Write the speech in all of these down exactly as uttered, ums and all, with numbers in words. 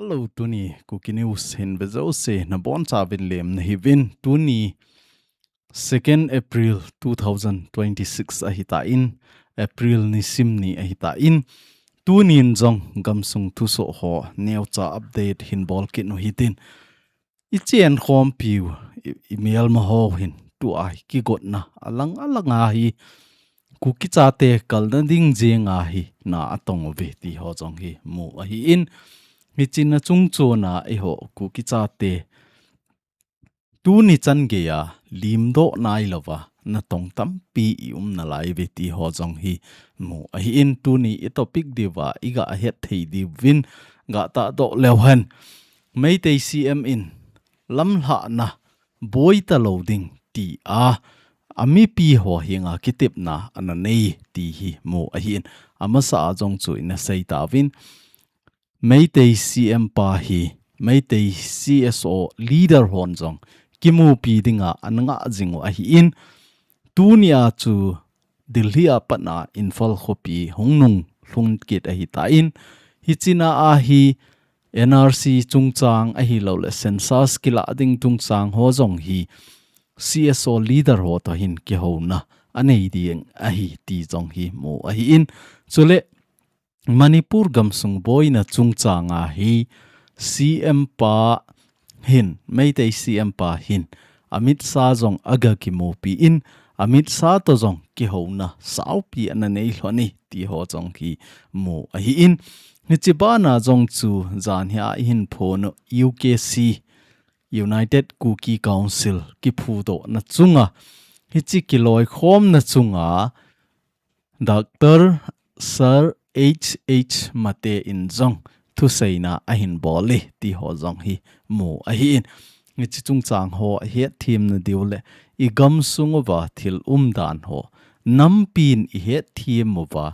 Hello, tuni Kuki News hin vejouse nabonchauvin lemna hiuvin. Tuni second April two thousand twenty-six ahitan, April nisim ni ahitan, tunin jong gamsung thusoh ho neocha update hin bolkit u hitin. Ichenkhompiu, i, imelma ho hin tua hi kigotna alang alanga hi Kuki chate kalna ding jenga hi na atong uve ti ho jong hi mu ahin. Hichena chungchona eiho Kuki chate tuni chan geiya limdoh nailouva natong tampi i um nalai uve ti ho jong hi mu ahin. Tuni i topic diuva i gahet thei diuvin gatahdoh leuhen, Meitei C M in lamlhahna boi talou ding tia amipi ho henga kitepna ananei ti hi mu ahin. Amasa a jong chu ina seitauvin, Meitei C M pa hi Meitei C S O leader hon jong kimupi dinga ana ngah jing u ahin. Tunia chu Delhi a patna Imphal khopi hung nunglhung kit ahitan, hichena a hi N R C chungchang ahilouleh census kilah ding chungchang ho jong hi C S O leader ho toh hin kihouna anei ding ahi ti jong hi mu ahin. Chule Manipur gamsung boina chungchanga hi C M pa hin, Meitei C M pa hin Amit Shah jong aga kimupi in, Amit Shah toh jong kihouna saupi ananei lhon e ti ho jong hi mu ahin. Hiche bana jong chu janhia ihin phon u U K C, United Kuki Council kiphudohna chunga, hiche kiloikhomna chunga Doctor Sir H H Mate in jong thuseina ahin bol e ti ho jong hi mu ahin. Hiche chungchang ho hetthem nadiu le i gamsung uva thil umdan ho nampin i hetthem uva,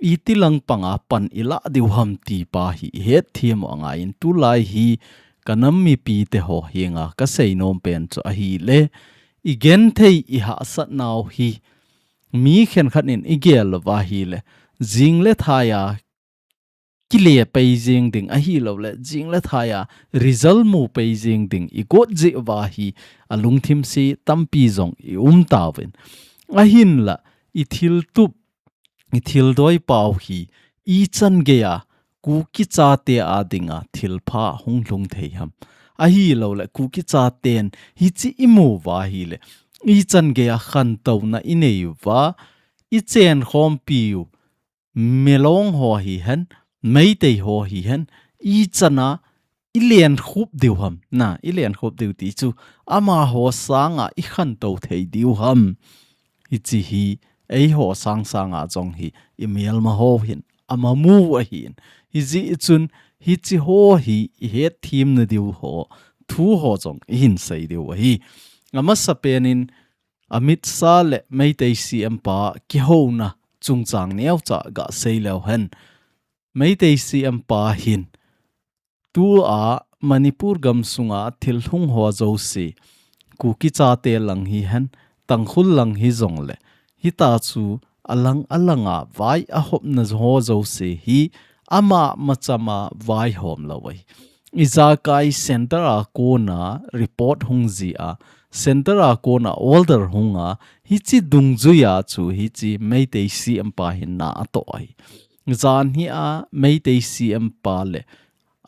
iti lang panga pan i lah diu ham ti pa hi i hetthem u angaiyin, tulai hi ka nam mipite ho henga ka seinom pen chu ahile, i genthei i hahsatnau hi mi khenkhat in i gel uva ahile, jing le thaiya kile pei jing ding ahilouleh jing le thaiya result mu pei jing ding i got jeh uva hi alungthim se tampi jong i um tauvin. Ahinla i thiltup, i thildoi pau hi ichan geiya Kuki chate a dinga thilpha hung lhung thei ham? Ahilouleh Kuki chaten hiche i mu uva ahile, ichan geiya khantouna i nei uva, i chenkhompiu, Milong ho hihen, Meitei ho hihen, ichan a i lenkhup diu ham? Na, i lenkhup diu ti chu amaho sanga i khantou thei diu ham? Hiche hi eiho sangsanga jong hi i melma ho hin amamu ahin. Hijeh chun hiche ho hi i hetthem nadiu ho, thu ho jong i hin sei diu ahi. Amasapen in Amit Shah le Meitei C M pa kihouna chungchang neocha gasei leuhen. Meitei C M pa hin tua Manipur gamsunga thil hung ho jouse, Kuki chate lang hihen, Tangkhul lang hijongle, hitia chu alang alanga vai ahopna ho jouse hi ama machama vaihom lou ahi. Ijakai center a kona report hung jia, center a kona order hunga, hiche dungjuia chu hiche Meitei C M pa hin na atoh ahi. Janhia Meitei C M pa le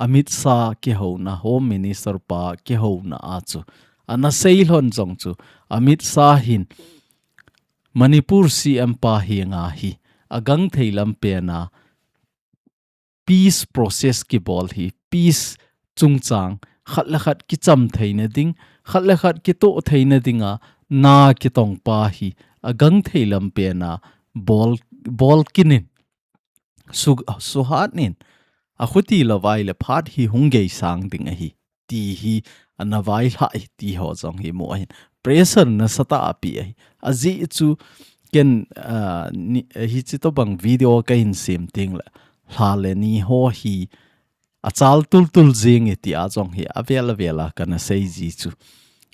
Amit Shah kihouna, Home Minister pa kihouna a chu ana sei lhon jong chu, Amit Shah hin Manipur C M pa henga hi agangthei lam pena peace process kibol hi, peace chungchang khat le khat kicham theina ding, khat le khat kitoh theina dinga na kitong pa hi agangthei lam pena bol, bol kinin, su, suhat nin, akhuti lou vai le phat hi hung geisang ding ahi ti hi ana vailhah e ti ho jong hi mu ahin. Pressure nasatah a apeh ahi. Ajeh chu ken, ah, ni, hiche tobang video kahin sem tengle, lha le ni ho hi achal tultul jing e tia jong hi avel avel a kana sei ji chu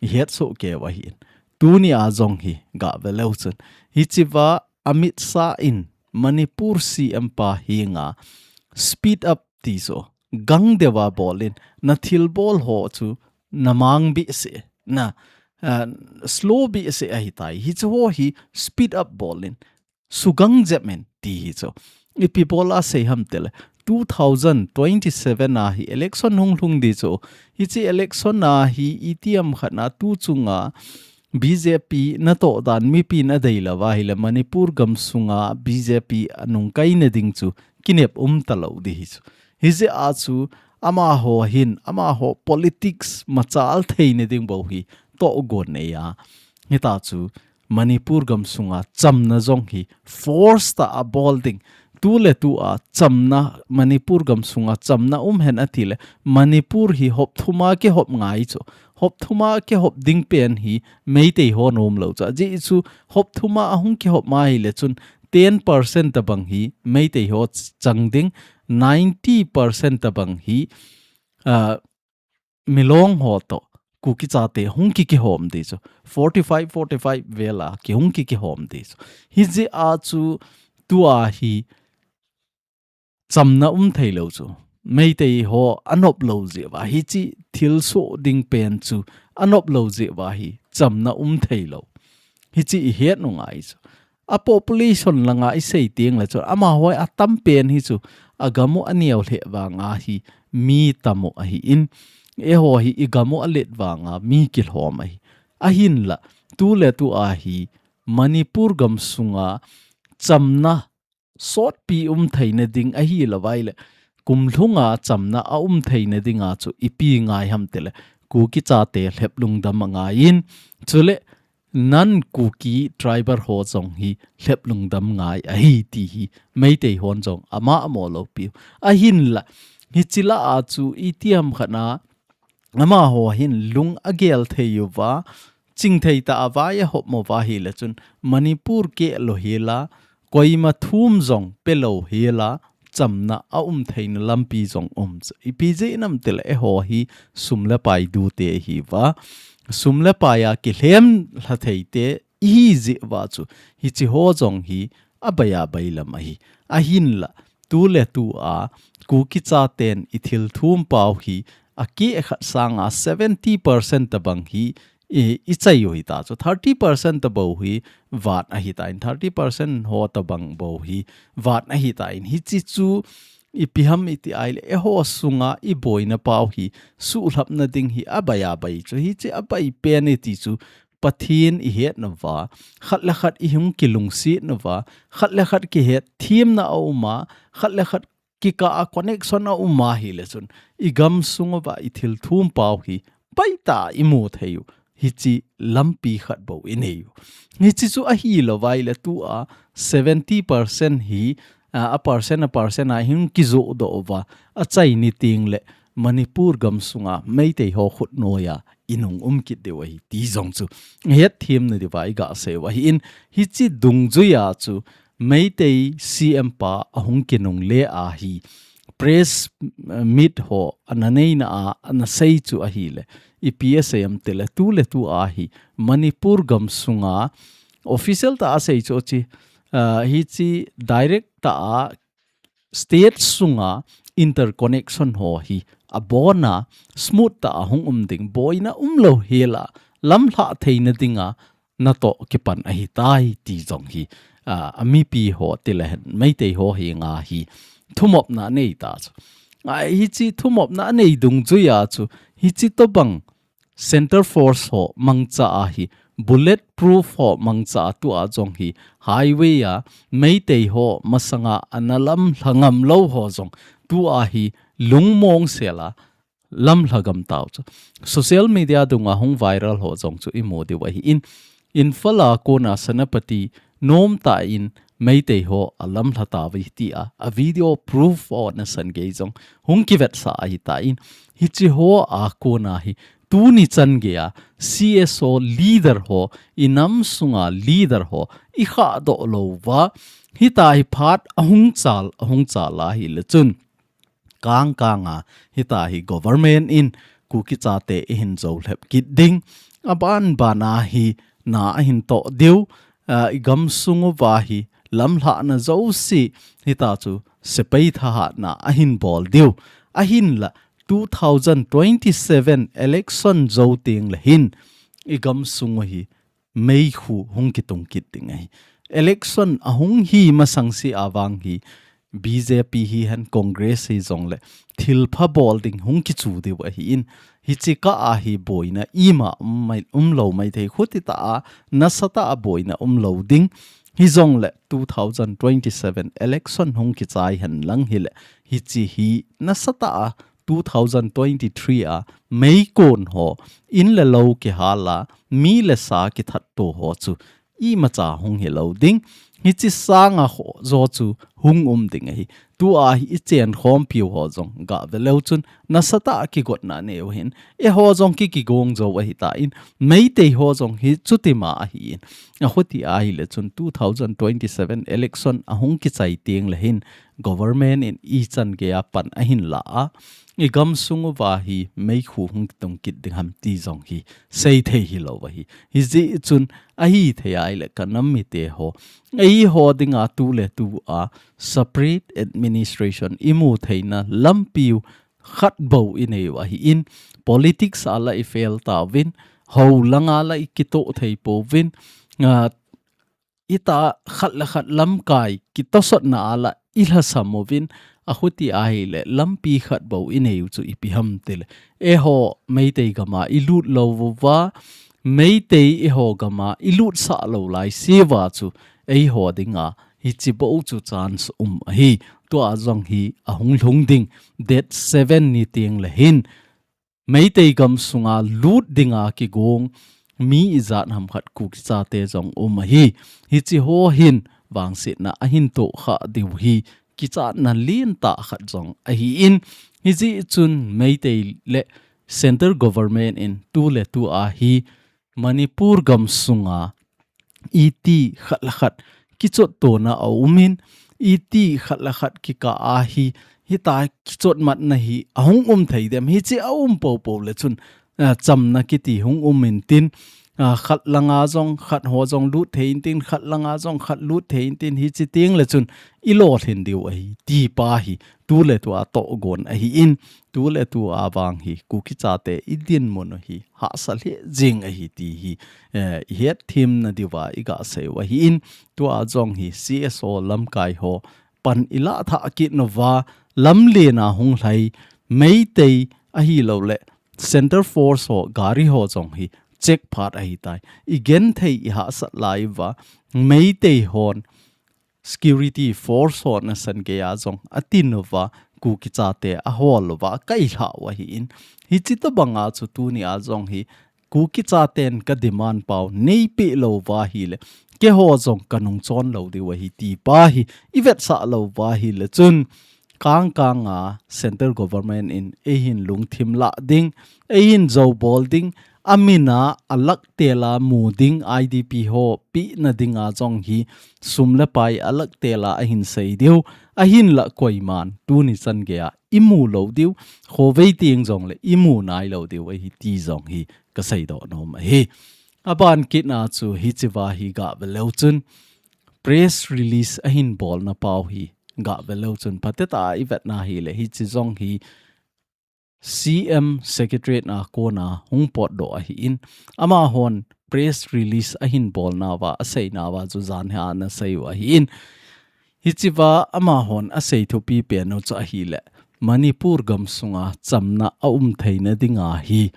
i hetsoh keiyu ahin. Tunia jong hi gave leu chun, hichea Amit Shah in Manipur C M pa henga speed up ti chu, gang deuva bol in, na thilbol ho chu na mang behseh, na, ah, slow behseh ahitai. Hichu ho hi speed up bol in, sugang jep in ti hi chu. Ipi bol a sei ham tile, two thousand twenty-seven a hi election hung lhung di chu. Hichi election a hi itiham khat na tu chunga B J P na toh dan mipi na dei lou va ahile Manipur gam sunga B J P anung kai na ding chu kinep um talou di hi chu. Hijeh a chu amaho hin, amaho politics machal thei na ding bou hi toh gon nei a. Hita chu Manipur gam sunga chamna jong hi force tah a bol ding. Tu le tu a chamna, Manipur gam sunga chamna um hen ati le, Manipur hi hop thuma kihop ngai chu. Hop thuma kihop ding pen hi Meitei ho nom lou chu. Ajeh chu hop thuma ahung kihop ma ahile chun ten percent tabang hi Meitei ho chang ding, ninety percent tabang hi, ah, Milong ho toh Kuki chate hung kikihom di chu. Forty-five, forty-five vel a ki hung kikihom di chu. Hijeh a chu tua hi chamna um thei lou chu. Meitei ho anop lou jeh uva, hichi thilsoh ding pen chu anop lou jeh uva hi chamna um thei lou. Hichi i het u ngai chu. A population langa i sei teng le chu, amaho a tam pen hi chu, a gam u a neo lheh vanga hi mi tam u ahi in, eiho hi i gam u a let vanga mi kilhom ahi. Ahinla, tu le tu a hi Manipur gam sunga chamna sotpi um thei na ding ahi lou vai le, kum lhunga chamna a um thei na dinga chu ipi ngai ham tile, Kuki chate lhep lungdam a ngai in, chule non Kuki tribal ho jong hi lhep lungdam ngai ahi ti hi Meitei hon jong ama amo lou piu. Ahinla, hichi lah a chu itiham khat na amaho hin lung agel thei uva, ching thei tah a vai ahop mo va ahile chun Manipur keh lou hela, koima thum jong pe lou hela, chamna a um theina lampi jong um chu. Ipi jeh ham tile eiho hi sum le pai dute ihi uva. Sum le pai a kilhem lha theite ihi jeh uva chu. Hichi ho jong hi a bai a bai lam ahi. Ahinla, tu le tu a Kuki chaten i thil thum pau hi a keh khat sanga seventy percent tabang hi i, i chai u hita chu. Thirty percent tabou hi vat ahitan, thirty percent ho tabang bou hi vat ahitan. Hichi chu ipi ham iti ahile, eiho sunga i boina pau hi suhlhap na ding hi a bai a bai chu. Hichi a bai pen iti chu Pathen i het na uva, khat le khat i hung kilungset na uva, khat le khat kihet themna a um a, khat le khat kikah a connection a um a ahile chun, i gam sung uva i thil thum pau hi baitah a i mu thei u. Hichi lampi khat bou i nei u. Hichi chu ahi lou vai le tu a seventy percent hi, a, a percent, a percent a hung kijoh doh uva, a chai ni teng le Manipur gam sunga Meitei ho khut noiya i nung um kit diu ahi ti jong chu het them na diuva i ga sei u ahi in, hichi dungjuia chu Meitei C M pa ahung kinungle a hi press, eh, meet ho ana neina a ana sei chu ahile, ipi asei ham tile, tu le tu a hi Manipur gam sunga official tah a sei chu chi, ah, hichi direct tah a state sunga interconnection ho hi abonna smooth tah a hung um ding, boina um lou hela, lamlhah theina dinga natoh kipan ahitai ti jong hi, ah, a mipi ho tile hen, Meitei ho henga hi thumopna nei ta chu. Ah, hichi thumopna nei dungjuia chu, hichi tobang center force ho mangcha a hi, bullet proof ho mangcha a tua jong hi, highway a Meitei ho masanga ana lamlha ngam lou ho jong tua hi lungmong sela lamlha gam tau chu. Social media dunga hung viral ho jong chu i mu diu ahi in, Imphal a kona Senapati nom tah in Meitei ho a lamlha tauve tia, a video proof ho nasan gei jong hung kivetsah ahitan, hichi ho a kona hi tuni chan geia C S O leader ho, i nam sunga leader ho i khahdoh lou uva, hitia hi phat ahung chal, ahung chal ahile chun, kang kanga hitia hi government in Kuki chate i hin jou lhep kit ding, aban bana hi na ahin toh diu, ah, i gam sung uva hi lamlhahna jouse hitia chu sepai thahatna ahin bol diu, Ahinla two thousand twenty-seven election jou teng le hin i gamsung u hi meikhu hung kitung kit ding ahi. Election ahung hi masang se avang hi B J P hihen Congress hijongle thilpha bol ding hung kichu diu ahin, hiche kah a hi boina ima um mai, umlou maithei, khuti tah a nasatah a boina umlou ding. Hijongle two thousand twenty-seven election hung kichai henlang hile hiche hi nasatah a two thousand twenty-three a meikon ho, in le lou kihal a, mi le sa kithat to ho chu imacha hung hilou ding. Hiche sanga ho jo chu hung um ding ahi. Tua hi i chen khompiu ho jong gah ve leu chun nasatah a kigotna nei u hin, eiho jong ki kigong jou ahi tan, Meitei ho jong hi chutima ahin. Akhuti ahile chun two thousand twenty-seven election ahung kichai teng le hin government in ichan gei a pan ahin la a, i gamsung uva hi meikhu hung kitung kit ding ham ti jong hi seithei hilou ahi. Hijeh chun ahithei ahile ka nam mite ho, eiho dinga tuletu a separate administration imu theina lampiu khat bou i nei u ahin, politics a la i fail tauvin, hou langa la i kitoh thei pouvin, a, ita khat le khat lamkai kitosotna a la i lhasam uvin, akhuti ahile lampi khat bou i nei u chu ipi ham tile, eiho Meitei gama i lut lou uva, Meitei eiho gama i lutsah lou lai seuva chu eiho dinga hiche bou chu chance um ahi. Tua jong hi ahung lhung ding, date seven ni teng le hin Meitei gamsunga lut dinga kigong mi ijat ham khat Kuki chate jong um ahi. Hiche ho hin vangsetna ahin tohkhah diu hi kichatna lentah khat jong ahin, hijeh chun Meitei le central government in tuletu a hi Manipur gamsunga iti khat le khat kichot tona aumin, iti khat le khat kikah a hi, hita kichotmatna hi ahung um thei dem, hiche aum poupou le chun, a, chamna kiti hung um intin, a, khat langa jong khat ho jong lut thei intin, khat langa jong khat lut thei intin, hiche teng le chun i lolhin diu ahi, ti pa hi tuletu a tohgon ahin, tuletu a vang hi Kuki chate i dinmun u hi hahsa lheh jing ahi ti hi, eh, i hetthemna diuva i gah sei u ahin, tua jong hi C S O lamkai ho pan i lah thah kit nauva, lamlen a hung lhai Meitei ahilou le Centre Force ho gari ho jong hi check phat ahitai. I genthei i hahsat lai uva, Meitei hon security force ho nasan gei a jong atin uva, Kuki chate ahol uva, kai lhah u ahin. Hiche tobanga chu tuni a jong hi Kuki chaten ka demand pau neipeh lou uva ahile, keiho jong ka nungchon lou diu ahi ti pa hi i vetsah lou uva ahile chun, kangkanga central government in eihin lungthim lah ding, eihin jou bol ding, amina a lakh tel a mu ding I D P ho pehna dinga jong hi sum le pai a lakh tel a ahin sei diu, ahinla koiman tuni chan gei a i mu lou diu, khovei teng jongle i mu nai lou diu ahi ti jong hi ka seidoh nom ahi. Aban kitna chu hichea hi gah ve leu chun, press release ahin bolna pau hi gah ve leu chun, phatecha i vetna ahile hiche jong hi C M Secretariat a kona hung potdoh ahin, amahon press release ahin bolnauva, aseinauva chu jan hi ana sei u ahin. Hichea amahon asei thupi pen u chu ahile, Manipur gamsunga chamna aum theina dinga hi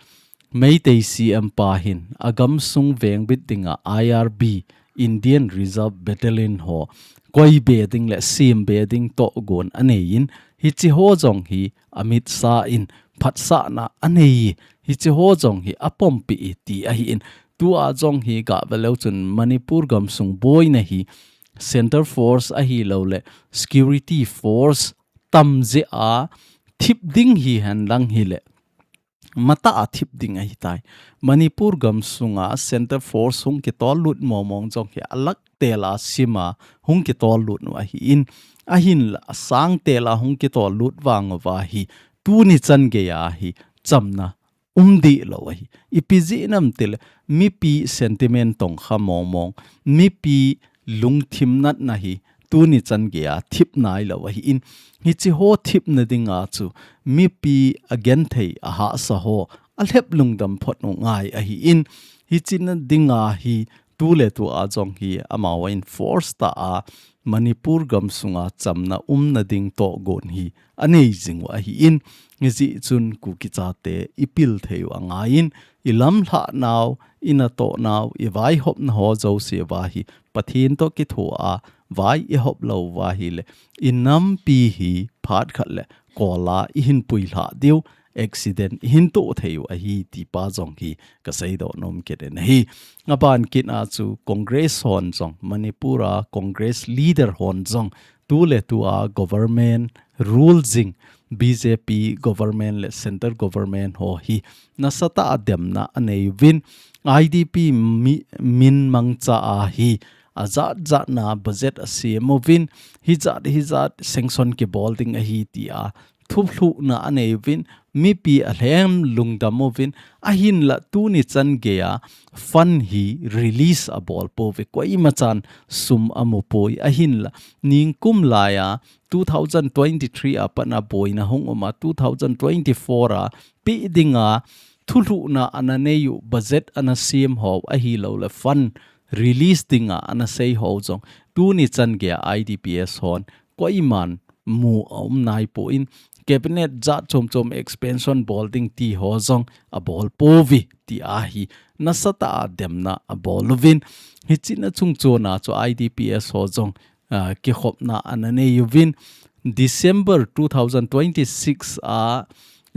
Meitei C M pa hin agamsung vengbit dinga I R B, Indian Reserve Battalion ho koibe ding le sembe ding tohgon aneiyin, hiche ho jong hi amit sa in phatsahna anei, hiche ho jong hi apompi ti ahin. Tua jong hi gah ve leu chun Manipur gamsung boina hi Centre Force ahilou le Security Force tam jeh a thip ding hihen lang hile, matah a thip ding ahitai. Manipur gamsunga Centre Force hung kitol lut mongmong jong hi a lakh tel a sim a hung kitol lut u ahin, ahinla asang tel a hung kitol lut vang uva hi tuni chan gei a hi chamna um deh lou ahi. Ipi jeh ham tile, mipi sentiment tongkha mongmong, mipi lungthim natna hi tuni chan geiya thip nailou ahin, hiche ho thipna dinga chu mipi agenthei ahahsa ho alhep lungdam phot u ngai ahin, hiche na dinga hi tuletua jong hi amahon force tah a Manipur gamsunga chamna umna ding tohgon hi anei jing u ahin, hijeh chun Kuki chate ipil thei u angaiyin, ilamlhah nau, inatoh nau, ivaihopna ho jouse uva hi Pathen toh kithoa vai ihop lou uva ahile, inampi hi phat khat le kola ihin puilhah diu, accident ihin toh thei u ahi tipa jong hi kaseidoh nom kit in ahi. Aban kit a chu Congress hon jong, Manipur a Congress leader hon jong, tuletua government rule jing, B J P government le central government ho hi nasatah a demna anei uvin, I D P mi, min mangcha a hi ajat jatna budget asem uvin, hijat hijat sanction kibol ding ahi tia thulhuhna anei uvin, mipi alhem lungdam uvin, ahinla tuni chan geiya fund hi release abol pouve, koima chan sum amu poi, ahinla ningkum laiya two thousand twenty-three a pat a boina hung um a, two thousand twenty-four a pe dinga thulhuhna ana nei u, budget ana sem ho ahilou le fund release dinga ana sei ho jong tuni chan geiya I D P S hon koiman mu aum nai pon, cabinet jat chom chom expansion bol ding ti ho jong abol pouve ti ahi nasatah a demna abol uvin. Hiche na chungchon a chu I D P S ho jong, ah, kikhopna ana nei uvin. December two thousand twenty-six a,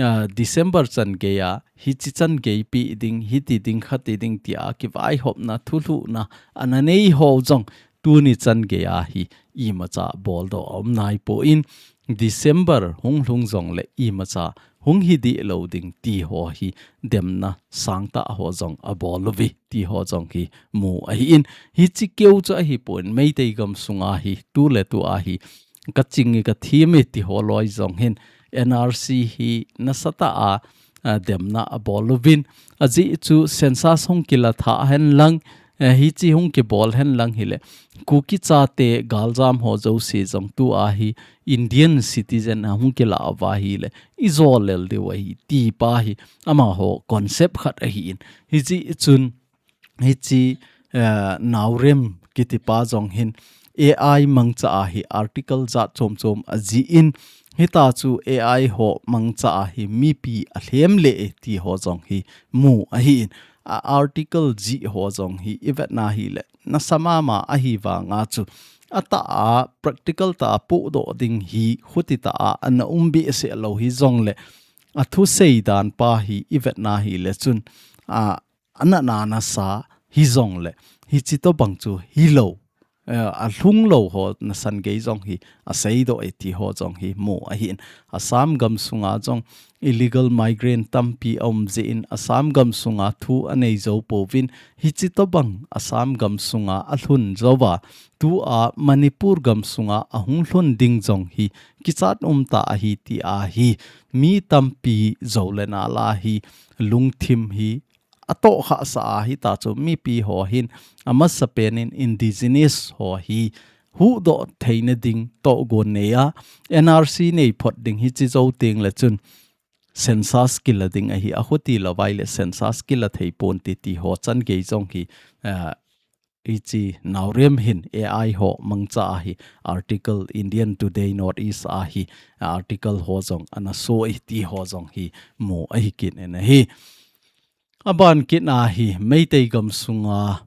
ah, December chan geiya, hiche chan gei pe ding, hiti ding, khati ding tia kivaihopna, thulhuhna ana nei ho jong tuni chan geiya hi imacha boldoh aum nai pon, December hung lhung jongle imacha hung hi deh lou ding ti ho hi demna sangtah ho jong abol uve ti ho jong hi mu ahin, hiche keu chu ahipon, Meitei gamsunga hi tuletua hi kaching e kathem e ti ho loi jong hin N R C hi nasatah a, a, demna abol uvin, ajeh chu census hung kila thah hen lang, eh, hiche hung kibol hen lang hile, Kuki chate galjam ho jouse jong tua hi Indian citizen a hung kila uva ahile, ijolel diu ahi tipa hi amaho concept khat ahin. Hijeh chun hiche, eh, Naorem kitipa jong hin A I mangcha a hi article jat chom chom ajih in, hita chu A I ho mangcha a hi mipi alhem leh e ti ho jong hi mu ahin. A article jih ho jong hi ivetna hile nasa mama ahi vanga chu atah a practical tah a pohdoh ding hi khuti tah a ana um behseh lou hijongle, athusei dan pa hi ivetna hile chun, a, ana nana sa hijongle, hiche tobang chu hilou, eh, alhung lou ho nasan gei jong hi aseidoh e ti ho jong hi mu ahin. Assam gamsunga jong illegal migrant tampi aum jeh in Assam gamsunga thu anei jou pouvin, hiche tobang Assam gamsunga alhun jouva, tua Manipur gamsunga ahung lhun ding jong hi kichat umtah ahi ti ahi. Mi tampi jou le nal a hi lungthim hi atohkhahsah a, hita chu mipi ho hin amasapen in indigenous ho hi huhdoh theina ding tohgon nei a, N R C nei phot ding hiche jou tengle chun census kila ding ahi, akhuti lou uva ahile census kila thei ponte ti ho chan gei jong hi, ah, hiche Naorem hin A I ho mangcha a hi article Indian Today North East a hi article ho jong ana so e ti ho jong hi mu ahi kit in ahi. Aban kit a hi Meitei gamsunga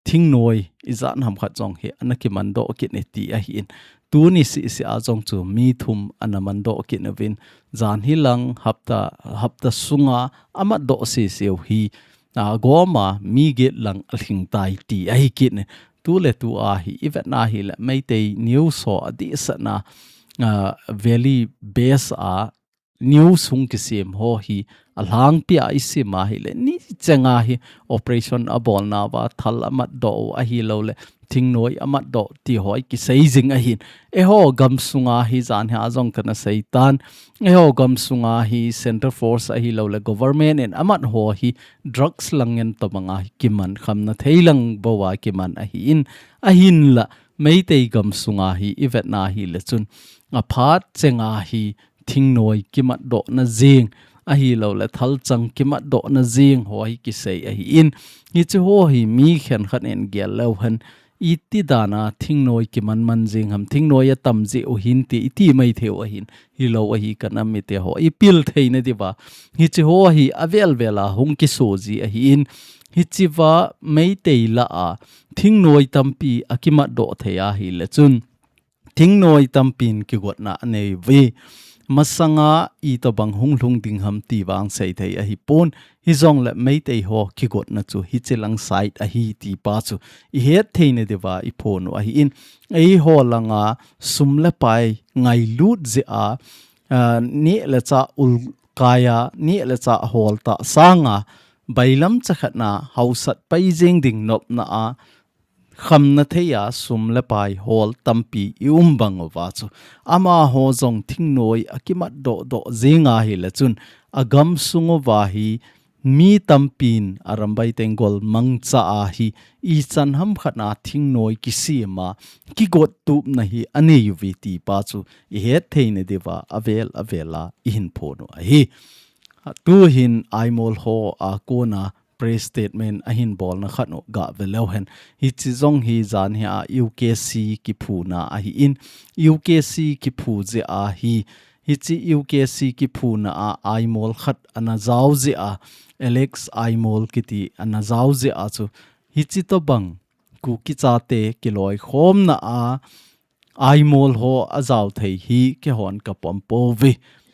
thingnoi ijat ham khat jong hi ana kimandoh kit e ti ahin. Tuni sisi a jong chu mi thum ana mandoh kit uvin, jan hi lang hapta, hapta sunga amatdoh sisi u hi, a, goma mi get lang alhing tai ti ahi kit e. Tuletua hi ivetna hile Meitei news ho adehsetna, a, valley base a news hung kisem ho hi alhangpia isim a hile, nicheng a hi operation abolna uva thal amatdoh u ahilou le thingnoi amatdoh ti ho hi kisei jing ahin. Eiho gamsunga hi jan hi a jong kana sei tan. Eiho gamsunga hi Centre Force ahilou le government in amat ho hi drugs lang ngen tobang a hi kiman, khamna thei lang bou a kiman ahin. Ahinla Meitei gam sunga hi i vetna hi le chun, a phat chenga hi thingnoi kimatdohna jing, ahilou le thalchang kimatdohna jing ho hi kisei ahi in, hiche ho hi mi khenkhat in gel leu hen, iti dana thingnoi kimanman jing ham, thingnoi a tam jeh u hin ti iti mai thei u ahin, hilou ahi ka nam mite ho. I pil theina diuva, hiche ho hi avel vel a hung kiso ji ahi in, hichea Meitei lah a thingnoi tampi a kimatdoh thei ahi le chun, thingnoi tampin kigotna anei uve. Masanga itobang hung lhung ding ham ti vang sei thei ahi pon. Hijongle Meitei ho kigotna chu hiche lang side ahi ti pa chu i het theina diuva i phon u ahi in. Eiho langa sum le pai ngailut jeh a, ah, neh le chah ul kai a, neh le chah hol tah sanga, bailam chakhat na hausat pai jeng ding nopna a, khamna thei a sum le pai hol tampi i um bang uva chu, amaho jong thingnoi a kimatdoh doh jing ahi le chun, a gam sung uva hi mi tampin Arambai Tenggol mangcha a hi ichan ham khat na thingnoi kisem a kigot tupna hi anei uve ti pa chu i het theina diuva avel avel a i hin phon u ahi. Tu hin Aimol ho a kona press statement ahin bolna khat u ga ve leu hen. Hiche jong hi jan hi a U K C kiphuna ahi in, U K C kiphu jeh a hi, hiche U K C kiphuna a Aimol khat ana jao jeh a, Alex Aimol kiti ana jao jeh a chu, hiche tobang Kuki chate kiloikhomna a Aimol ho a jao thei hi keihon ka pom pouve.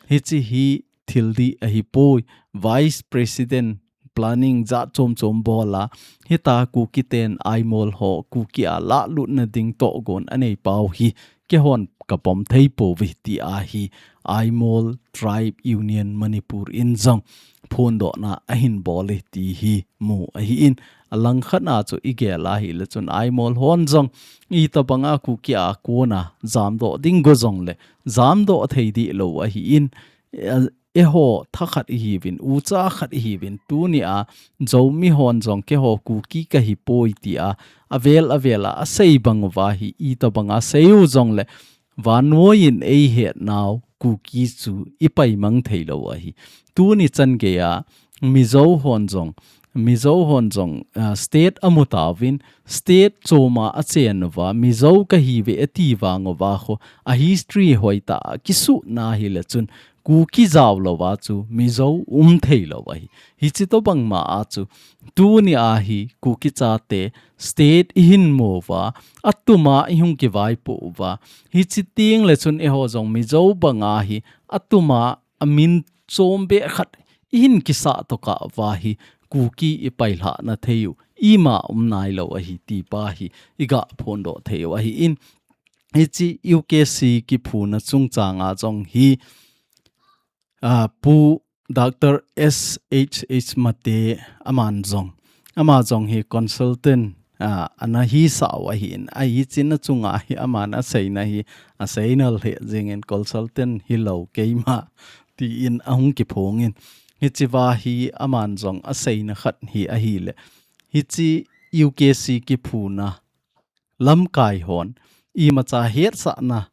Hiche hi thil dih ahi poi. Vice President planning jat chom chom bol a, hita Kuki ten Aimol ho Kuki a lahlutna ding tohgon anei pau hi keihon ka pom thei pouve ti ahi. Aimol Tribe Union Manipur in jong phondohna ahin bol e ti hi mu ahi in, a lang khat na chu i gel ahi le chun Aimol hon jong itobang a Kuki a kona jamdoh ding go jongle jamdoh thei dih lou ahi in, eh, eiho thakhat ihiuvin, ucha khat ihiuvin, tuni a Zomi hon jong keiho Kuki kahi poi ti a, avel avel a asei bang uva hi itobang a sei u jongle vannoi in eihet nau Kuki chu i paimang thei lou ahi. Tuni chan gei a Mizo hon jong, Mizo hon jong, ah, state amu tauvin, state chom a achen uva, Mizo kahiuve ati vang uva kho, a history hoitah a kisuhna hi le chun, Kuki jao louva chu Mizo um thei lou ahi. Hiche tobang ma a chu, tuni a hi Kuki chate state i hin mu uva, atum a i hung kivaipoh uva, hiche teng le chun eiho jong Mizo bang a hi, atum a a min chom beh khat i hin kisah tokah uva hi, Kuki i pailhahna thei u ima um nai lou ahi ti pa hi i ga phondoh thei u ahi in, hiche U K C kiphuna chungchang a jong hi, ah, Pu Doctor S H H Mate aman jong, ama jong hi consultant, ah, ana hisah u ahi in, ahi china chunga hi aman aseina hi, aseina lheh jeng in consultant hilou keima ti in ahung kiphong in, hichea hi aman jong aseina khat hi ahi le, hiche U K C kiphuna lamkai hon imacha hetsahna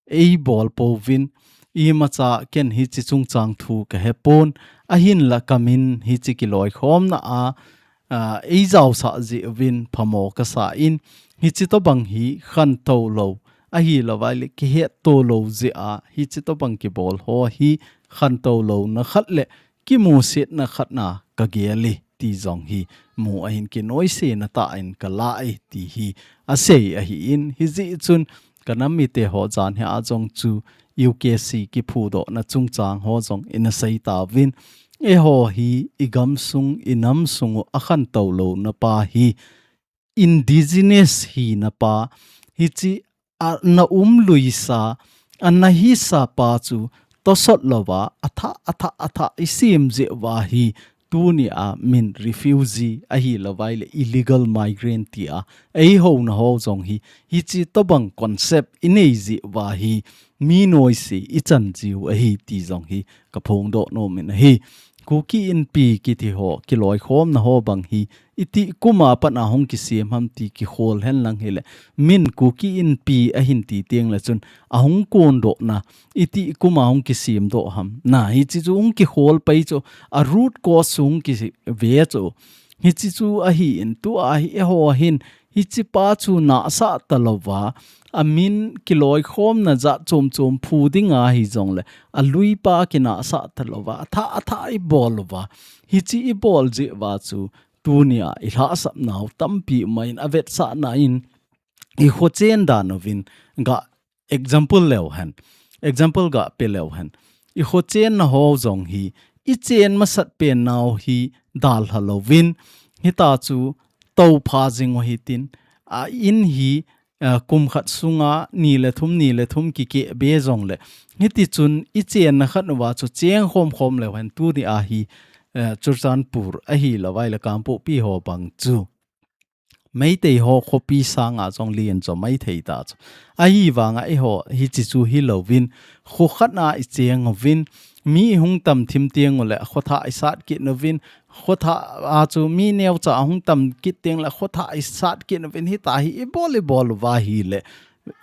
ei bol pouvin, imacha ken hiche chungchang thu ka he pon, ahinla ka min hiche kiloikhomna a, a, ei jaosah jeh uvin phamo ka sa in, hiche tobang hi khantou lou, ahilou vai le kihetto lou jeh a, hiche tobang kibol ho hi khantou louna khat le kimusetna khat na ka gel e ti jong hi mu ahin, kinoisena tah in ka la e ti hi asei ahi in, hijeh chun ka nam mite ho jan hi a jong chu U K C kiphudohna chungchang ho jong ina sei tauvin, eiho hi i gamsung i namsung u a khantou louna pa hi indigenous hina pa, hiche ana um luisa, ana hisa pa chu tosot louva, athah, athah, athah i sem jeh uva hi, tuni a min refugee ahilou vai le illegal migrant ti a ei houna ho jong hi, hiche tobang concept i nei jeh uva hi, mi noise i chan jiu ahi ti jong hi ka phongdoh nom in ahi. Kuki Inpi kiti ho, kiloikhomna ho bang hi, iti kuma pat a hung kisem ham ti kikhol hen lang hile. Min Kuki Inpi ahin ti teng le chun, ahung kondohna, iti kuma hung kisemdoh ham. Na, hichi chu hung kikhol pai chu, a root cause chu hung kive chu. Hichi chu ahi in, tua hi eiho hin, hichi pa chu nahsah talouva, a min kiloikhomna jat chom chom phu ding ahi jongle, a lui pa kinahsah talouva, a thah, a thah i bol uva. Hichi i bol jeh uva chu, tunia i lhahsapnau tampi um in a vetsahna in, i khochen dan uvin, ga example leu hen. Example ga pe leu hen. I khochenna ho jong hi, i chen masat pennau hi dalha louvin, hita chu toupha jing u hitin, a in hi, a, kum khat sunga ni le thum, ni le thum kikeh be jongle. Hiti chun i chenna khat uva chu cheng khom khom leu hen tunia hi, eh, Churachandpur ahilou vai le Kangpokpi ho bang chu. Meitei ho khopi sanga jong lien jo mai thei ta chu. Ahivanga eiho hichi chu hilouvin, kho khat a i cheng uvin, mi i hung tam thim teng ule, kho thah i sat kit uvin, kho thah a chu mi neocha hung tam kit teng le, kho thah i sat kit uvin, hita hi i bol i bol uva hile,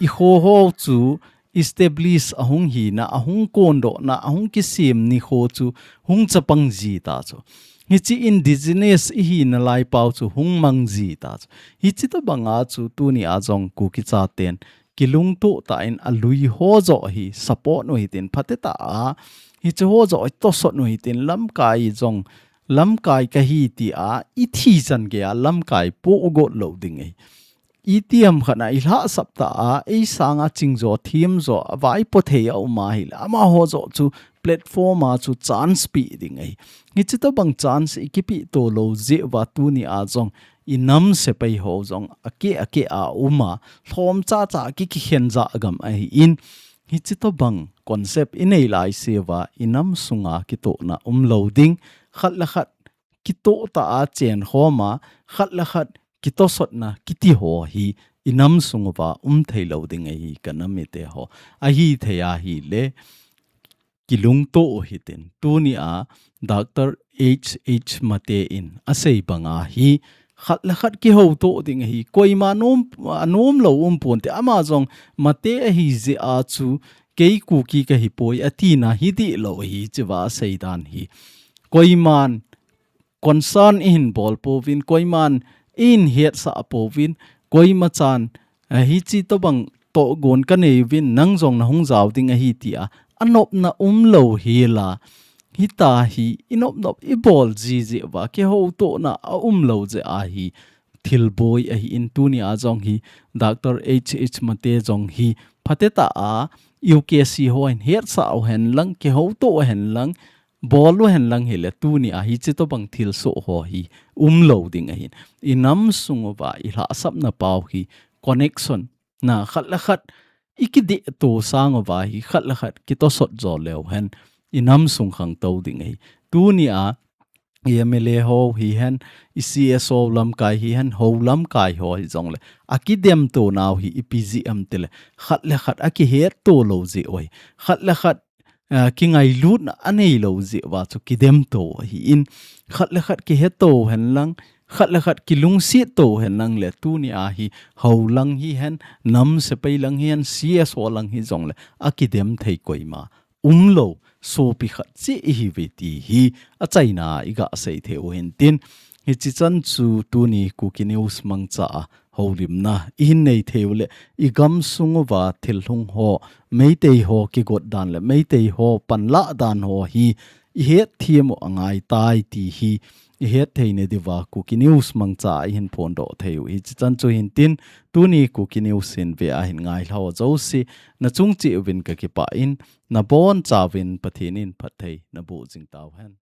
i kho ho chu establish ahung hina, ahung kondohna, ahung kisem nikho chu hung chapang ji ta chu. Hichi indigenous i hina lai pau chu hung mang ji ta chu. Hichi tobanga chu tunia jong Kuki chaten kilungto tah in a lui ho jo hi support u hitin phatecha a. Hichi ho jo hi tosot u hitin lamkai jong lamkai kahi tia i thi chan geiya lamkai poh got lou ding ahi. Itiham khat a i lhahsap ta a, ei sanga ching jo, thim jo, a vaipo thei a um ahile, amaho jo chu platform a chu chance pe ding ahi. Hichi tobang chance i kipe to lou jeh uva tunia jong, i nam sepai ho jong, a keh, a keh a um a, lhom chacha ki, kikhen ja gam ahi in. Hichi tobang concept i nei lai seuva, i nam sunga kitohna um lou ding, khat le khat kitoh tah a chen khom a, khat le khat kitosotna kiti ho hi i nam sung uva um thei lou ding ahi ka nam mite ho. Ahithei ahile kilungto u hitin. Tunia Doctor H H Mate in asei banga hi khat le khat kihouto ding ahi. Koima nom, anom lou um ponte ama jong Mate ahi jeh a chu kei Kuki kahi poi atina hi dihlou ahi chuva asei dan hi. Koiman concern i hin bol pouvin, koiman i hin hetsah pouvin, koima chan, eh, hichi tobang tohgon ka nei uvin, nang jong na hung jao ding ahi tia, a nopna um lou hela, hita hi i nop nop i bol ji jeh uva, kihoutohna a um lou jeh a hi, thilboi ahi in tunia jong hi, Doctor H H Mate jong hi, phatecha a, U K C ho hin hetsah u hen lang, kihouto u hen lang, bol u hen lang hile tunia hichi tobang thilsoh ho hi um lou ding ahin. I nam sung uva i lhahsapna pau hi connection na khat le khat i kidehto sang uva hi khat le khat kitosot jo leu hen i nam sung khangtou ding ahi. Tunia i M L A ho hihen, i C S O lamkai hihen, ho lamkai ho hijongle, a kidemto nau hi ipi jeh ham tile, khat le khat a kihetto lou jeh u ahi. Khat le khat, eh, kingailutna a nei lou jeh uva chu kidemto ahi in, khat le khat kiheto hen lang, khat le khat kilungsetto hen lang le tunia hi ho lang hihen, nam sepai lang hihen, C S O lang hijongle, a kidem thei koima um lou, sopi khat cheh ihi uve ti hi achaina i gasei thei u hintin. Hichi chan chu tuni Kuki News mangcha a houlimna i hin nei thei u le i gamsung uva thil hung ho, Meitei ho kigot dan le Meitei ho panlah dan ho hi i hetthem u angaitai ti hi i hetthei na diuva Kuki News mangcha a i hin phondoh thei u. Hichi chan chu hintin tuni Kuki News hin ve a hin ngailhau jouse na chung cheh uvin ka kipah in, na bonchauvin Pathen in phatthei na boh jing tauhen.